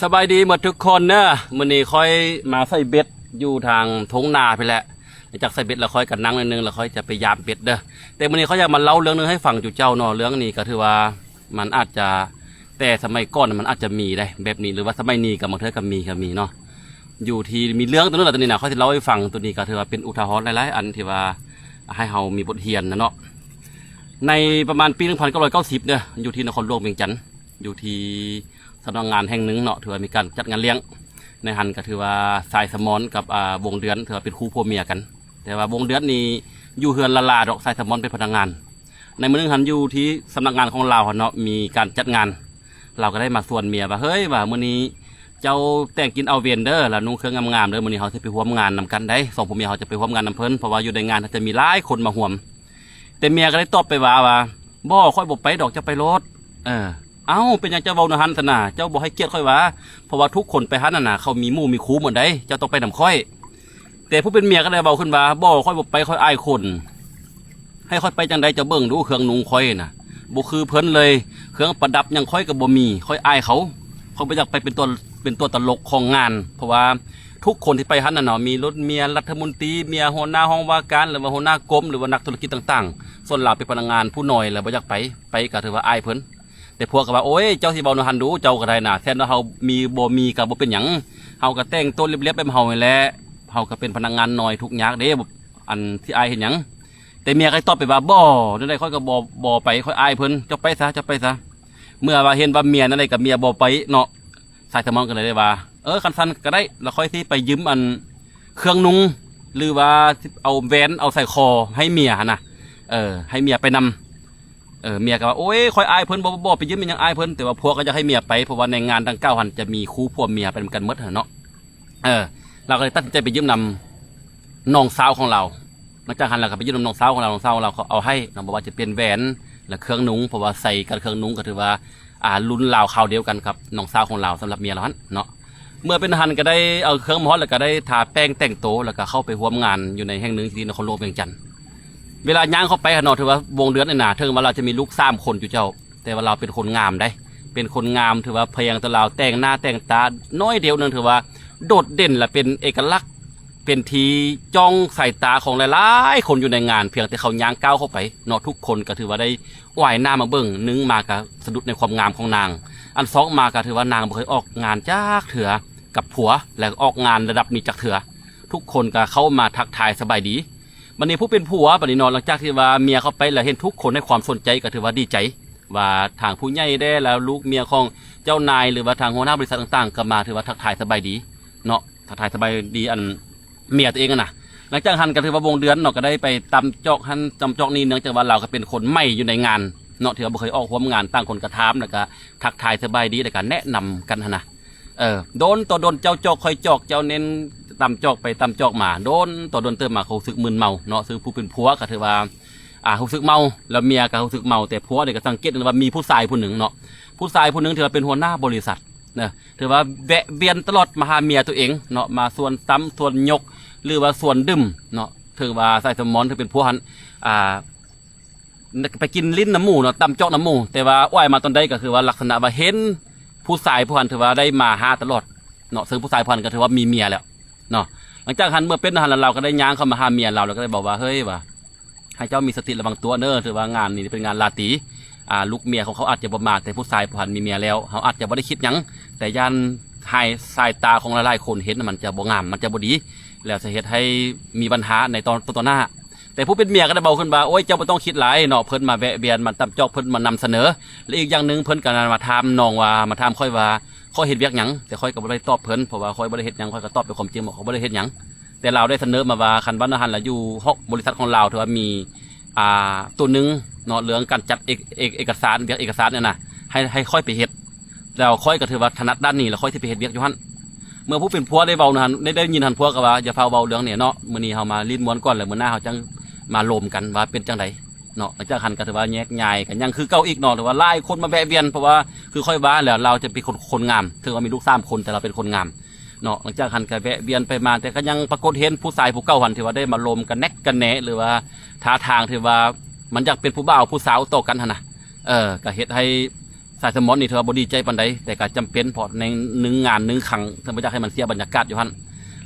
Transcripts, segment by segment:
ສະບາຍດີໝົດທຸກຄົນເດີ. ມື້ນີ້ຂ້ອຍມາໃສ່ເບັດຢູ່ທາງທົ່ງນາພີ້ແຫຼະ. ຫຼັງຈາກໃສ່ເບັດແລ້ວ ຂ້ອຍກໍນັ່ງໜ້ອຍໜຶ່ງ ແລ້ວຂ້ອຍຈະໄປຢາມເບັດເດີ. ແຕ່ມື້ນີ້ຂ້ອຍຢາກມາເລົ່າເລື່ອງໜຶ່ງໃຫ້ຟັງຈຸເຈົ້າເນາະ. ເລື່ອງນີ້ກໍຖືວ່າມັນອາດຈະ ແຕ່ສະໄໝກ່ອນມັນອາດຈະມີໄດ໋ແບບນີ້ ຫຼືວ່າສະໄໝນີ້ກໍບາງເທື່ອກໍມີ ກໍມີເນາະ. ຢູ່ທີ່ມີເລື່ອງຕົວໜຶ່ງລະ ຕົວນີ້ນະ ຂ້ອຍຊິເລົ່າໃຫ້ຟັງ. ຕົວນີ້ກໍຖືວ່າເປັນອຸທາຫອນຫຼາຍໆອັນ ທີ່ວ່າໃຫ້ເຮົາມີບົດຮຽນນະເນາະ. ໃນປະມານປີໜຶ່ງພັນເກົ້າຮ້ອຍເກົ້າສິບເດີ ຢູ່ທີ່ນະຄອນຫຼວງວຽງຈັນ ຢູ່ທີ່ສຳນັກງານແຫ່ງໜຶ່ງເນາະ ຖືວ່າມີການຈັດງານລ້ຽງ. ໃນຫັ້ນກໍຖືວ່າຊາຍສະໝອນກັບ ອາ ວົງເດືອນ ຖືວ່າເປັນຄູ່ຜົວເມຍກັນ. ແຕ່ວ່າວົງເດືອນນີ້ຢູ່ເຮືອນຫຼ້າໆດອກ, ຊາຍສະໝອນເປັນພະນັກງານ. ໃນມື້ໜຶ່ງຫັ້ນ ຢູ່ທີ່ສຳນັກງານຂອງລາວຫັ້ນເນາະ ມີການຈັດງານ. ລາວກໍໄດ້ມາຊວນເມຍວ່າ ເຮີ້ຍ ວ່າມື້ນີ້ເຈົ້າແຕ່ງກິນເອົາເວັນເດີ ແລ້ວນຸ່ງເຄື່ອງງາມໆເດີ, ມື້ນີ້ເຮົາຊິໄປຮ່ວມງານນຳກັນໄດ໋, ສອງຜົວເມຍເຮົາຈະໄປຮ່ວມງານນຳເພິ່ນ ເພາະວ່າຢູ່ໃນງານຈະມີຫຼາຍຄົນມາຮ່ວມ. ແຕ່ເມຍກໍໄດ້ຕອບໄປວ່າ ວ່າ ບໍ່, ຂ້ອຍບໍ່ໄປດອກ, ເຈົ້າໄປໂລດ. ເອີ ເອົ້າ ເປັນຫຍັງເຈົ້າເວົ້າແນວຫັ້ນຊັ້ນນະ? ເຈົ້າບໍ່ໃຫ້ກຽດຂ້ອຍຫວາ? ເພາະວ່າທຸກຄົນໄປຫັ້ນນະ ເຂົາມີໝູ່ມີຄູ່ໝົດໃດ໋, ເຈົ້າຕ້ອງໄປນຳຂ້ອຍ. ແຕ່ຜູ້ເປັນເມຍກໍໄດ້ເວົ້າຂຶ້ນວ່າ ບໍ່, ຂ້ອຍບໍ່ໄປ, ຂ້ອຍອາຍຄົນ. ໃຫ້ຂ້ອຍໄປຈັ່ງໃດ? ເຈົ້າເບິ່ງດູ ເຄື່ອງນຸ່ງຂ້ອຍນະ ບໍ່ຄືເພິ່ນເລີຍ, ເຄື່ອງປະດັບຫຍັງຂ້ອຍກໍບໍ່ມີ, ຂ້ອຍອາຍເຂົາ. ຂ້ອຍບໍ່ຢາກໄປເປັນຕົວ, ເປັນຕົວຕະຫຼົກຂອງງານ, ເພາະວ່າທຸກຄົນທີ່ໄປຫັ້ນນະເນາະ ມີລົດເມຍລັດຖະມົນຕີ, ເມຍຫົວໜ້າຫ້ອງວ່າການ ຫຼືວ່າຫົວໜ້າກົມ ຫຼືວ່ານັກທຸລະກິດຕ່າງໆ. ສ່ວນລາວເປັນພະນັກງານຜູ້ນ້ອຍ ແລ້ວບໍ່ຢາກໄປ, ໄປກໍຖືວ່າອາຍເພິ່ນ. ແຕ່ພວກກໍວ່າ ໂອ້ຍ ເຈົ້າຊິເວົ້າແນວຫັ້ນດູ ເຈົ້າກໍໄດ້ນະ, ແທນວ່າເຮົາມີ ບໍ່ມີກໍບໍ່ເປັນຫຍັງ, ເຮົາກໍແຕ່ງຕົວລຽບໆແບບເຮົານີ້ແຫຼະ, ເຮົາກໍເປັນພະນັກງານນ້ອຍທຸກຍາກເດ້, ອັນຊິອາຍເຮັດຫຍັງ? ແຕ່ເມຍກໍຕອບໄປວ່າ ບໍ່, ແນວໃດຂ້ອຍກໍບໍ່, ບໍ່ໄປ, ຂ້ອຍອາຍເພິ່ນ, ເຈົ້າໄປຊະ, ເຈົ້າໄປຊະ. ເມື່ອວ່າເຫັນວ່າເມຍແນວໃດກໍເມຍບໍ່ໄປເນາະ, ຊາຍສະໝອນກໍເລີຍໄດ້ວ່າ ເອີ ຄັນຊັ້ນກໍໄດ້, ແລ້ວຂ້ອຍຊິໄປຢືມອັນເຄື່ອງນຸ່ງ ຫຼືວ່າຊິເອົາແຫວນ ເອົາສາຍຄໍໃຫ້ເມຍຫັ້ນນະ, ເອີ ໃຫ້ເມຍໄປນຳ. ເອີ ເມຍກໍວ່າ ໂອ້ຍ ຂ້ອຍອາຍເພິ່ນ, ບໍ່, ບໍ່, ບໍ່ໄປຢືມອີ່ຫຍັງອາຍເພິ່ນ. ແຕ່ວ່າຜົວກໍຢາກໃຫ້ເມຍໄປ ເພາະວ່າໃນງານດັ່ງກ່າວຫັ້ນຈະມີຄູ່ຜົວເມຍໄປນຳກັນໝົດຫັ້ນເນາະ. ເອີ ລາວກໍເລີຍຕັດສິນໃຈໄປຢືມນຳນ້ອງສາວຂອງລາວ. ຫຼັງຈາກຫັ້ນລາວກໍໄປຢືມນຳນ້ອງສາວຂອງລາວ, ນ້ອງສາວຂອງລາວກໍເອົາໃຫ້ເນາະ, ບໍ່ວ່າຈະເປັນແຫວນ ແລະ ເຄື່ອງນຸ່ງ, ເພາະວ່າໃສ່ກັບເຄື່ອງນຸ່ງກໍຖືວ່າ ອ່າ ລຸ້ນລາວຄາວດຽວກັນກັບນ້ອງສາວຂອງລາວ ສຳລັບເມຍລາວຫັ້ນເນາະ. ເມື່ອເປັນຫັ້ນກໍໄດ້ເອົາເຄື່ອງມາຮອດ ແລ້ວກໍໄດ້ທາແປ້ງແຕ່ງໂຕ ແລ້ວກໍເຂົ້າໄປຮ່ວມງານຢູ່ໃນແຫ່ງໜຶ່ງທີ່ນະຄອນຫຼວງວຽງຈັນ. ເວລາຍ່າງເຂົ້າໄປຫັ້ນເນາະ ຖືວ່າວົງເດືອນນີ້ນະ ເຖິງວ່າລາວຈະມີລູກສາມຄົນຢູ່ເຈົ້າ, ແຕ່ວ່າລາວເປັນຄົນງາມໃດ໋, ເປັນຄົນງາມ ຖືວ່າພຽງແຕ່ລາວແຕ່ງໜ້າແຕ່ງຕາໜ້ອຍດຽວໜຶ່ງ ຖືວ່າໂດດເດັ່ນ ແລະ ເປັນເອກະລັກ ເປັນທີ່ຈ້ອງສາຍຕາຂອງຫຼາຍໆຄົນຢູ່ໃນງານ. ພຽງແຕ່ເຂົາຍ່າງກ້າວເຂົ້າໄປເນາະ ທຸກຄົນກໍຖືວ່າໄດ້ອວາຍໜ້າມາເບິ່ງ, ໜຶ່ງມາກໍສະດຸດໃນຄວາມງາມຂອງນາງ, ອັນສອງມາກໍຖືວ່ານາງບໍ່ເຄີຍອອກງານຈັກເທື່ອກັບຜົວ ແລະ ອອກງານລະດັບນີ້ຈັກເທື່ອ. ທຸກຄົນກໍເຂົ້າມາທັກທາຍສະບາຍດີ. ບັດນີ້ຜູ້ເປັນຜົວ ບັດນີ້ເນາະ ຫຼັງຈາກທີ່ວ່າເມຍເຂົ້າໄປແລ້ວ ເຫັນທຸກຄົນໃຫ້ຄວາມສົນໃຈ ກໍຖືວ່າດີໃຈ ວ່າທາງຜູ້ໃຫຍ່ແດ່ ແລ້ວລູກເມຍຂອງເຈົ້ານາຍ ຫຼືວ່າທາງຫົວໜ້າບໍລິສັດຕ່າງໆ ກໍມາຖືວ່າທັກທາຍສະບາຍດີເນາະ, ທັກທາຍສະບາຍດີອັນເມຍຕົວເອງຫັ້ນນະ. ຫຼັງຈາກຫັ້ນກໍຖືວ່າວົງເດືອນເນາະ ກໍໄດ້ໄປຕຳຈອກຫັ້ນຕຳຈອກນີ້ ເນື່ອງຈາກວ່າລາວກໍເປັນຄົນໃໝ່ຢູ່ໃນງານເນາະ ຖືວ່າບໍ່ເຄີຍອອກຮ່ວມງານ. ຕ່າງຄົນກໍຖາມ ແລ້ວກໍທັກທາຍສະບາຍດີ ແລ້ວກໍແນະນຳກັນຫັ້ນນະ. ເອີ ດົນຕໍ່ດົນ ເຈົ້າຈອກຂ້ອຍຈອກ ເຈົ້າເນັ້ນຕຳຈອກໄປຕຳຈອກມາ ດົນຕໍ່ດົນເຕີບມາ ກໍຮູ້ສຶກມຶນເມົາເນາະ. ຊຶ່ງຜູ້ເປັນຜົວກໍຖືວ່າ ອ່າ ຮູ້ສຶກເມົາ ແລ້ວເມຍກໍຮູ້ສຶກເມົາ. ແຕ່ຜົວນີ້ກໍສັງເກດເຫັນວ່າມີຜູ້ຊາຍຜູ້ໜຶ່ງເນາະ, ຜູ້ຊາຍຜູ້ໜຶ່ງຖືວ່າເປັນຫົວໜ້າບໍລິສັດນະ, ຖືວ່າແວະວຽນຕະຫຼອດມາຫາເມຍຕົວເອງເນາະ, ມາຊວນຕຳຊວນຍົກ ຫຼືວ່າຊວນດື່ມເນາະ. ເຖິງວ່າຊາຍສະໝອນ ຖືເປັນຜົວຫັ້ນ ອ່າ ໄປກິນຫຼິ້ນນຳໝູ່ເນາະ, ຕຳຈອກນຳໝູ່, ແຕ່ວ່າອວຍມາຕອນໃດກໍຄືວ່າລັກສະນະວ່າເຫັນຜູ້ຊາຍຜູ້ຫັ້ນ ຖືວ່າໄດ້ມາຫາຕະຫຼອດເນາະ, ເຊິ່ງຜູ້ຊາຍຜູ້ຫັ້ນກໍຖືວ່າມີເມຍແລ້ວເນາະ. ຫຼັງຈາກຫັ້ນ ເມື່ອເປັນຫັ້ນແລ້ວ ລາວກໍໄດ້ຍ່າງເຂົ້າມາຫາເມຍລາວ ແລ້ວກໍໄດ້ບອກວ່າ ເຮີ້ຍ ວ່າ ໃຫ້ເຈົ້າມີສະຕິລະວັງຕົວເດີ, ຖືວ່າງານນີ້ເປັນງານລາຕີ, ອ່າ ລູກເມຍຂອງເຂົາອາດຈະບໍ່ມາ, ແຕ່ຜູ້ຊາຍຜູ້ຫັ້ນມີເມຍແລ້ວ, ເຮົາອາດຈະບໍ່ໄດ້ຄິດຫຍັງ, ແຕ່ຢ້ານໃຫ້ສາຍຕາຂອງຫຼາຍໆຄົນເຫັນ ມັນຈະບໍ່ງາມ, ມັນຈະບໍ່ດີ, ແລ້ວຈະເຮັດໃຫ້ມີບັນຫາໃນຕອນ ຕອນໜ້າ. ແຕ່ຜູ້ເປັນເມຍກໍໄດ້ເວົ້າຂຶ້ນວ່າ ໂອ້ຍ ເຈົ້າບໍ່ຕ້ອງຄິດຫຼາຍເນາະ, ເພິ່ນມາແວະວຽນ ມາຕຳຈອກ, ເພິ່ນມານຳສະເໜີ ແລະ ອີກຢ່າງໜຶ່ງ ເພິ່ນກໍມາຖາມນ້ອງວ່າ ມາຖາມຂ້ອຍວ່າ ຂ້ອຍເຮັດວຽກຫຍັງ? ແຕ່ຂ້ອຍກໍບໍ່ໄດ້ຕອບເພິ່ນ, ເພາະວ່າຂ້ອຍບໍ່ໄດ້ເຮັດຫຍັງ, ຂ້ອຍກໍຕອບດ້ວຍຄວາມຈິງວ່າ ຂ້ອຍບໍ່ໄດ້ເຮັດຫຍັງ. ແຕ່ລາວໄດ້ສະເໜີມາວ່າ ຄັນວ່ານັ້ນຫັ້ນລະ ຢູ່ຫ້ອງບໍລິສັດຂອງລາວ ຖືວ່າມີ ອ່າ ໂຕໜຶ່ງເນາະ, ເລື່ອງການຈັດເອກ ເອກ ເອກະສານ, ວຽກເອກະສານນີ້ນະ ໃຫ້ ໃຫ້ຂ້ອຍໄປເຮັດ. ແລ້ວຂ້ອຍກໍຖືວ່າຖະໜັດດ້ານນີ້ ແລ້ວຂ້ອຍຊິໄປເຮັດວຽກຢູ່ຫັ້ນ. ເມື່ອຜູ້ເປັນຜົວໄດ້ເວົ້ານັ້ນ ໄດ້ ໄດ້ຍິນຫັ້ນ ຜົວກໍວ່າ ຢ່າຟ້າວເວົ້າເລື່ອງນີ້ເນາະ, ມື້ນີ້ເຮົາມາຫຼິ້ນມ່ວນກ່ອນ ແລ້ວມື້ໜ້າເຮົາຈັ່ງມາລົມກັນວ່າເປັນຈັ່ງໃດເນາະ. ຫຼັງຈາກຫັ້ນກໍຖືວ່າແຍກຍ້າຍກັນ ຍັງຄືເກົ່າອີກເນາະ, ຫຼືວ່າຫຼາຍຄົນມາແວະວຽນ, ເພາະວ່າຄືຂ້ອຍວ່າແລ້ວ ລາວຈະເປັນຄົນ ຄົນງາມ, ເຖິງວ່າມີລູກສາມຄົນ ແຕ່ລາວເປັນຄົນງາມເນາະ. ຫຼັງຈາກຫັ້ນກໍແວະວຽນໄປມາ, ແຕ່ກໍຍັງປາກົດເຫັນຜູ້ຊາຍຜູ້ເກົ່າຫັ້ນ ທີ່ວ່າໄດ້ມາລົມກະແນັກກະແໜ ຫຼືວ່າທ່າທາງທີ່ວ່າມັນຢາກເປັນຜູ້ບ່າວຜູ້ສາວຕໍ່ກັນຫັ້ນນະ. ເອີ ກໍເຮັດໃຫ້ ສາຍສະໝອນນີ້ຖືວ່າບໍ່ດີໃຈປານໃດ ແຕ່ກໍຈຳເປັນ ເພາະໃນໜຶ່ງງານໜຶ່ງຄັ້ງ ເພິ່ນບໍ່ຢາກໃຫ້ມັນເສຍບັນຍາກາດຢູ່ຫັ້ນ.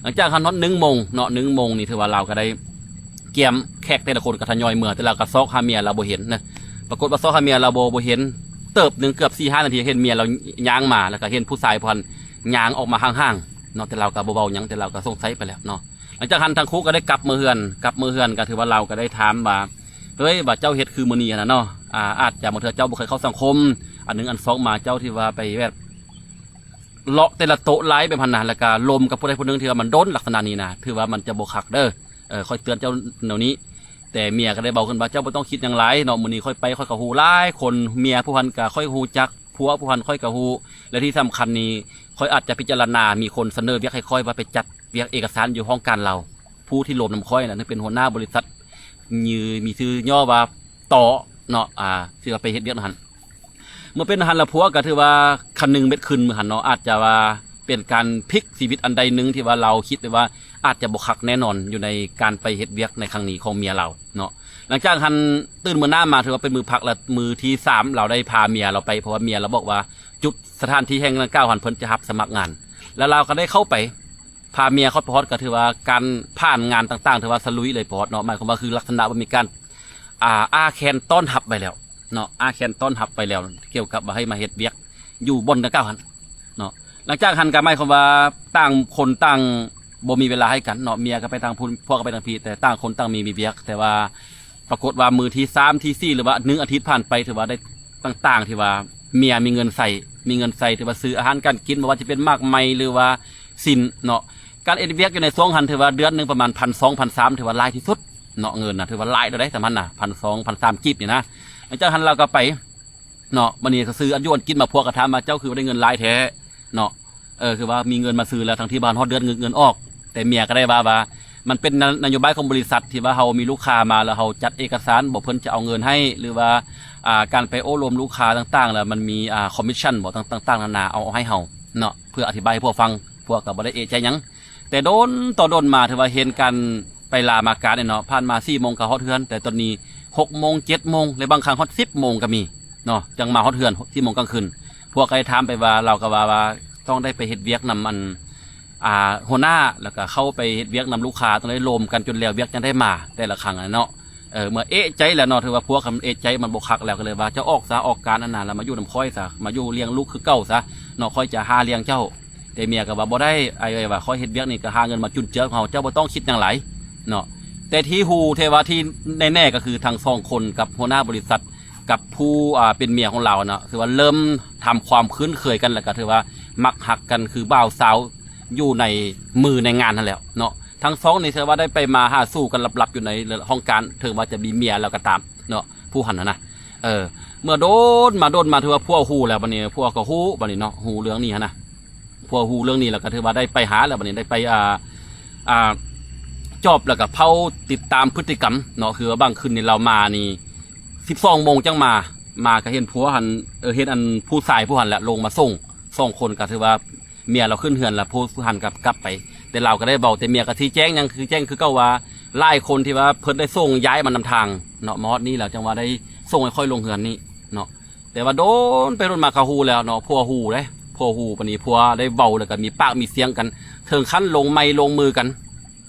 ຫຼັງຈາກຫັ້ນຮອດໜຶ່ງໂມງເນາະ ໜຶ່ງໂມງນີ້ຖືວ່າລາວກໍໄດ້ກຽມແຂກແຕ່ລະຄົນກໍທະຍອຍເມືອ ແຕ່ລາວກໍຊອກຫາເມຍລາວບໍ່ເຫັນນະ. ປາກົດວ່າຊອກຫາເມຍລາວບໍ່ ບໍ່ເຫັນ ເຕີບໜຶ່ງເກືອບສີ່ຫ້ານາທີ ເຫັນເມຍລາວຍ່າງມາ ແລ້ວກໍເຫັນຜູ້ຊາຍຜູ້ນັ້ນຍ່າງອອກມາຫ່າງໆເນາະ ແຕ່ລາວກໍບໍ່ເວົ້າຫຍັງ ແຕ່ລາວກໍສົງໄສໄປແລ້ວເນາະ. ຫຼັງຈາກຫັ້ນທາງຄູກໍໄດ້ກັບເມືອເຮືອນ ກັບເມືອເຮືອນກໍຖືວ່າລາວກໍໄດ້ຖາມວ່າ ເອີຍ ວ່າເຈົ້າເຮັດຄືມື້ນີ້ຫັ້ນນະເນາະ ອາ ອາດຈະບາງເທື່ອເຈົ້າບໍ່ເຄີຍເຂົ້າສັງຄົມ ອັນໜຶ່ງ ອັນສອງມາເຈົ້າທີ່ວ່າໄປແບບເລາະແຕ່ລະໂຕະລາຍແບບຫັ້ນນະ ແລ້ວກະລົມກັບຜູ້ໃດຜູ້ໜຶ່ງທີ່ວ່າມັນດົນລັກສະນະນີ້ນະ ຖືວ່າມັນຈະບໍ່ຄັກເດີ ເອີ ຂ້ອຍເຕືອນເຈົ້າແນວນີ້. ແຕ່ເມຍກໍໄດ້ເວົ້າຂຶ້ນວ່າ ເຈົ້າບໍ່ຕ້ອງຄິດຫຍັງຫຼາຍເນາະ ມື້ນີ້ຂ້ອຍໄປຂ້ອຍກໍຮູ້ຫຼາຍຄົນ ເມຍຜູ້ຫັ້ນກໍຂ້ອຍຮູ້ຈັກ ຜົວຜູ້ຫັ້ນຂ້ອຍກໍຮູ້ ແລະທີ່ສຳຄັນນີ້ ຂ້ອຍອາດຈະພິຈາລະນາ ມີຄົນສະເໜີວຽກໃຫ້ຂ້ອຍວ່າໄປຈັດວຽກເອກະສານຢູ່ຫ້ອງການລາວ ຜູ້ທີ່ລົມນຳຂ້ອຍນະ ເປັນຫົວໜ້າບໍລິສັດ ມີຊື່ຫຍໍ້ວ່າ ຕ ເນາະ ອາ ທີ່ວ່າໄປເຮັດວຽກນຳຫັ້ນ. ເມື່ອເປັນຫັ້ນລະ ຜົວກໍຖືວ່າຄັນໜຶ່ງເມັດຂຶ້ນມື້ຫັ້ນເນາະ ອາດຈະວ່າເປັນການພິກຊີວິດອັນໃດໜຶ່ງທີ່ວ່າລາວຄິດໄປວ່າອາດຈະບໍ່ຄັກແນ່ນອນ ຢູ່ໃນການໄປເຮັດວຽກໃນຄັ້ງນີ້ຂອງເມຍລາວເນາະ. ຫຼັງຈາກຫັ້ນຕື່ນມື້ໜ້າມາ ຖືວ່າເປັນມື້ພັກ ແລະມື້ທີສາມລາວໄດ້ພາເມຍລາວໄປ ເພາະວ່າເມຍລາວບອກວ່າຈຸດສະຖານທີ່ແຫ່ງດັ່ງກ່າວຫັ້ນເພິ່ນຈະຮັບສະໝັກງານ ແລະລາວກໍໄດ້ເຂົ້າໄປ ພາເມຍເຂົ້າໄປຮອດ ກໍຖືວ່າການຜ່ານງານຕ່າງໆ ຖືວ່າສະລຸຍເລີຍ ປອດເນາະ ໝາຍຄວາມວ່າຄືລັກສະນະວ່າມີການ ອ່າ ອ້າແຂນຕ້ອນຮັບໄວ້ແລ້ວເນາະ ອ້າແຂນຕ້ອນຮັບໄວ້ແລ້ວ ກ່ຽວກັບວ່າໃຫ້ມາເຮັດວຽກຢູ່ບ່ອນດັ່ງກ່າວຫັ້ນເນາະ. ຫຼັງຈາກຫັ້ນກໍໝາຍຄວາມວ່າຕ່າງຄົນຕ່າງບໍ່ມີເວລາໃຫ້ກັນເນາະ ເມຍກໍໄປທາງພຸ້ນ ຜົວກໍໄປທາງພີ້ ແຕ່ຕ່າງຄົນຕ່າງມີ ມີວຽກ ແຕ່ວ່າປາກົດວ່າມື້ທີສາມ ທີສີ່ ຫຼືວ່າໜຶ່ງອາທິດຜ່ານໄປ ຖືວ່າໄດ້ຕ່າງໆ ທີ່ວ່າເມຍມີເງິນໃຊ້ ມີເງິນໃຊ້ ຖືວ່າຊື້ອາຫານການກິນ ບໍ່ວ່າຈະເປັນໝາກໄມ້ ຫຼືວ່າສິ້ນເນາະ. ການເຮັດວຽກຢູ່ໃນຊ່ວງຫັ້ນ ຖືວ່າເດືອນໜຶ່ງປະມານພັນສອງ ພັນສາມ ຖືວ່າຫຼາຍທີ່ສຸດເນາະ ເງິນນະ ຖືວ່າຫຼາຍແລ້ວເດ້ ສຳພັນນະ ພັນສອງ ພັນສາມກີບນີ້ນະ. ຫຼັງຈາກຫັ້ນລາວກໍໄປເນາະ ບັດນີ້ກໍຊື້ອັນຢູ່ອັນກິນມາ ຜົວກໍຖາມວ່າ ເຈົ້າຄືວ່າໄດ້ເງິນຫຼາຍແທ້ເນາະ ເອີ ຄືວ່າມີເງິນມາຊື້ແລ້ວ ທັງທີ່ບໍ່ທັນຮອດເດືອນເງິນອອກ. ແຕ່ເມຍກໍໄດ້ວ່າ ວ່າມັນເປັນນະ ນະໂຍບາຍຂອງບໍລິສັດ ທີ່ວ່າເຮົາມີລູກຄ້າມາແລ້ວເຮົາຈັດເອກະສານ ບໍ່ ເພິ່ນຈະເອົາເງິນໃຫ້ ຫຼືວ່າ ອ່າ ການໄປໂອ້ລົມລູກຄ້າຕ່າງໆ ແລ້ວມັນມີ ອ່າ ຄອມມິດຊັນບໍ ຕ່າງໆນານາ ເອົາ ເອົາໃຫ້ເຮົາເນາະ ເພື່ອອະທິບາຍໃຫ້ຜົວຟັງ ຜົວກໍບໍ່ໄດ້ເອະໃຈຫຍັງ. ແຕ່ດົນຕໍ່ດົນມາ ຖືວ່າເຫັນການໄປລາມາການນີ້ເນາະ ຜ່ານມາສີ່ໂມງກໍຮອດເຮືອນ ແຕ່ຕອນນີ້ຫົກໂມງ ເຈັດໂມງ ແລະບາງຄັ້ງຮອດສິບໂມງກໍມີເນາະ ຈັ່ງມາຮອດເຮືອນ ສີ່ໂມງກາງຄືນ. ຜົວກໍໄດ້ຖາມໄປວ່າ ລາວກໍວ່າ ວ່າຕ້ອງໄດ້ໄປເຮັດວຽກນຳອັນ ອ່າ ຫົວໜ້າ ແລ້ວກໍເຂົ້າໄປເຮັດວຽກນຳລູກຄ້າ ຕ້ອງໄດ້ລົມກັນຈົນແລ້ວວຽກຈັ່ງໄດ້ມາແຕ່ລະຄັ້ງຫັ້ນເນາະ. ເອີ ເມື່ອເອະໃຈແລ້ວເນາະ ຖືວ່າຜົວຄັນເອະໃຈມັນບໍ່ຄັກແລ້ວ ກໍເລີຍວ່າ ເຈົ້າອອກຊະ ອອກການອັນນັ້ນລະ ມາຢູ່ນຳຂ້ອຍຊະ ມາຢູ່ລ້ຽງລູກຄືເກົ່າຊະເນາະ ຂ້ອຍຈະຫາລ້ຽງເຈົ້າ. ແຕ່ເມຍກໍວ່າ ບໍ່ໄດ້ ອ້າຍເອີຍ ວ່າຂ້ອຍເຮັດວຽກນີ້ກໍຫາເງິນມາຈຸນເຈືອເຮົາ ເຈົ້າບໍ່ຕ້ອງຄິດຫຍັງຫຼາຍເນາະ. ແຕ່ທີ່ຮູ້ແທ້ວ່າທີ່ແນ່ໆ ກໍຄືທັງສອງຄົນກັບຫົວໜ້າບໍລິສັດ ກັບຜູ້ ອ່າ ເປັນເມຍຂອງລາວເນາະ ຄືວ່າເລີ່ມທຳຄວາມຄຸ້ນເຄີຍກັນ ແລ້ວກໍຖືວ່າມັກຮັກກັນຄືບ່າວສາວ ຢູ່ໃນມືໃນງານຫັ້ນແຫຼ້ວເນາະ. ທັງສອງນີ້ຖືວ່າໄດ້ໄປມາຫາສູ່ກັນລັບໆ ຢູ່ໃນຫ້ອງການ ເຖິງວ່າຈະມີເມຍແລ້ວກໍຕາມເນາະ ຜູ້ຫັ້ນນະ. ເອີ ເມື່ອດົນມາດົນມາ ຖືວ່າຜົວຮູ້ແລ້ວ ບັດນີ້ຜົວກໍຮູ້ ບັດນີ້ເນາະ ຮູ້ເລື່ອງນີ້ຫັ້ນນະ ຜົວຮູ້ເລື່ອງນີ້ແລ້ວກໍຖືວ່າໄດ້ໄປຫາແລ້ວ ບັດນີ້ໄດ້ໄປ ອ່າ ອ່າ ຈອບ ແລ້ວກໍເຝົ້າຕິດຕາມພຶດຕິກຳເນາະ ຄືວ່າບາງຄືນນີ້ລາວມານີ້ສິບສອງໂມງຈັ່ງມາ ມາກໍເຫັນຜົວຫັ້ນ ເອີ ເຫັນອັນຜູ້ຊາຍຜູ້ຫັ້ນແຫຼະລົງມາສົ່ງ ສອງຄົນ ກໍຖືວ່າເມຍລາວຂຶ້ນເຮືອນແລ້ວ ຜູ້ຫັ້ນກໍກັບໄປ. ແຕ່ລາວກໍໄດ້ເວົ້າ ແຕ່ເມຍກໍຊີ້ແຈງຫຍັງ ຊີ້ແຈງຄືເກົ່າວ່າ ຫຼາຍຄົນທີ່ວ່າເພິ່ນໄດ້ສົ່ງຍ້າຍມານຳທາງເນາະ ມາຮອດນີ້ແລ້ວ ຈັ່ງວ່າໄດ້ສົ່ງໃຫ້ຂ້ອຍລົງເຮືອນນີ້ເນາະ. ແຕ່ວ່າດົນໄປດົນມາກໍຮູ້ແລ້ວເນາະ ຜົວຮູ້ເດ້ ຜົວຮູ້ ບັດນີ້ຜົວໄດ້ເວົ້າ ແລ້ວກໍມີປາກມີສຽງກັນ ເຖິງຂັ້ນລົງໄມ້ລົງມືກັນ.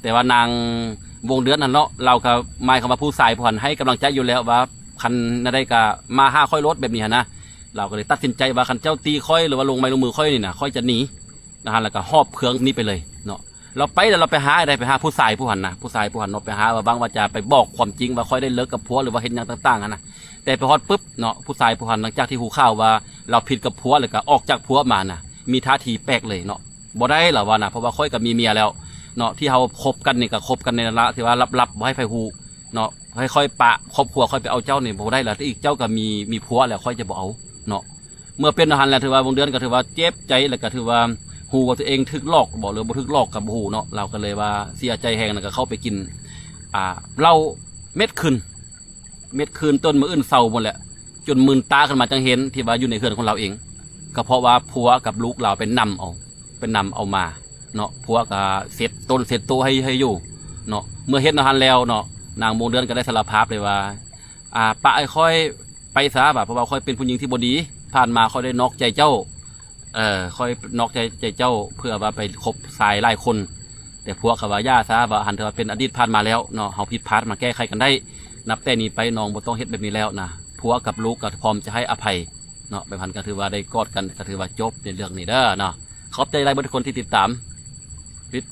ແຕ່ວ່ານາງວົງເດືອນຫັ້ນເນາະ ລາວກໍໝາຍຄວາມວ່າຜູ້ຊາຍຜູ້ຫັ້ນໃຫ້ກຳລັງໃຈຢູ່ແລ້ວວ່າ ຄັນແນວໃດກໍມາຫາຂ້ອຍໂລດ ແບບນີ້ຫັ້ນນະ. ລາວກໍເລີຍຕັດສິນໃຈວ່າ ຄັນເຈົ້າຕີຂ້ອຍ ຫຼືວ່າລົງໄມ້ລົງມືຂ້ອຍນີ້ນະ ຂ້ອຍຈະໜີ ນະ ແລ້ວກໍຫອບເຄື່ອງໜີໄປເລີຍເນາະ. ລາວໄປແລ້ວ ລາວໄປຫາໃດ ໄປຫາຜູ້ຊາຍຜູ້ຫັ້ນນະ ຜູ້ຊາຍຜູ້ຫັ້ນເນາະ ໄປຫາວ່າຫວັງວ່າຈະໄປບອກຄວາມຈິງວ່າຂ້ອຍໄດ້ເລີກກັບຜົວ ຫຼືວ່າເຮັດຫຍັງຕ່າງໆຫັ້ນນະ. ແຕ່ໄປຮອດປຶບເນາະ ຜູ້ຊາຍຜູ້ຫັ້ນ ຫຼັງຈາກທີ່ຮູ້ຂ່າວວ່າລາວຜິດກັບຜົວ ແລ້ວກໍອອກຈາກຜົວມານະ ມີທ່າທີແປກເລີຍເນາະ. ບໍ່ໄດ້ ລາວວ່ານະ ເພາະວ່າຂ້ອຍກໍມີເມຍແລ້ວເນາະ ທີ່ເຮົາຄົບກັນນີ້ກໍຄົບກັນໃນລະຍະທີ່ວ່າລັບໆ ບໍ່ໃຫ້ໃຜຮູ້ເນາະ ໃຫ້ຂ້ອຍປະຄອບຄົວຂ້ອຍໄປເອົາເຈົ້ານີ້ບໍ່ໄດ້ລະ ແຕ່ອີກເຈົ້າກໍມີ ມີຜົວແລ້ວ ຂ້ອຍຈະບໍ່ເອົາເນາະ. ເມື່ອເປັນແນວຫັ້ນແລ້ວ ຖືວ່າວົງເດືອນກໍຖືວ່າເຈັບໃຈ ແລ້ວກໍຖືວ່າຮູ້ວ່າຕົວເອງຖືກຫຼອກບໍ ຫຼືບໍ່ຖືກຫຼອກກໍບໍ່ຮູ້ເນາະ. ລາວກໍເລີຍວ່າເສຍໃຈແຮງ ແລ້ວກໍເຂົ້າໄປກິນ ອ່າ ເຫຼົ້າເມັດຄືນ ເມັດຄືນ ຈົນມື້ອື່ນເຊົ້າພຸ້ນແຫຼະ ຈົນມື່ນຕາຂຶ້ນມາຈັ່ງເຫັນ ທີ່ວ່າຢູ່ໃນເຮືອນຂອງລາວເອງ ກໍເພາະວ່າຜົວກັບລູກລາວໄປນຳເອົາ ໄປນຳເອົາມາເນາະ. ຜົວກໍເຊັດຕົນເຊັດໂຕໃຫ້ ໃຫ້ຢູ່ເນາະ. ເມື່ອເຮັດແນວຫັ້ນແລ້ວເນາະ ນາງວົງເດືອນກໍໄດ້ສາລະພາບເລີຍວ່າ ອ່າ ປະໃຫ້ຂ້ອຍໄປຊະວ່າ ເພາະວ່າຂ້ອຍເປັນຜູ້ຍິງທີ່ບໍ່ດີ ຜ່ານມາຂ້ອຍໄດ້ນອກໃຈເຈົ້າ ເອີ ຂ້ອຍນອກໃຈ ໃຈເຈົ້າ ເພື່ອວ່າໄປຄົບຊາຍຫຼາຍຄົນ. ແຕ່ຜົວກໍວ່າຢ່າຊະ ວ່າຫັ້ນ ຖືວ່າເປັນອະດີດຜ່ານມາແລ້ວເນາະ ເຮົາຜິດພາດມາແກ້ໄຂກັນໄດ້ ນັບແຕ່ນີ້ໄປນ້ອງບໍ່ຕ້ອງເຮັດແບບນີ້ແລ້ວນະ. ຜົວກັບລູກກໍພ້ອມຈະໃຫ້ອະໄພເນາະ ແບບຫັ້ນກໍຖືວ່າໄດ້ກອດກັນ ກໍຖືວ່າຈົບໃນເລື່ອງນີ້ເດີເນາະ. ຂອບໃຈຫຼາຍເບິດທຸກຄົນທີ່ຕິດຕາມ ຕິດ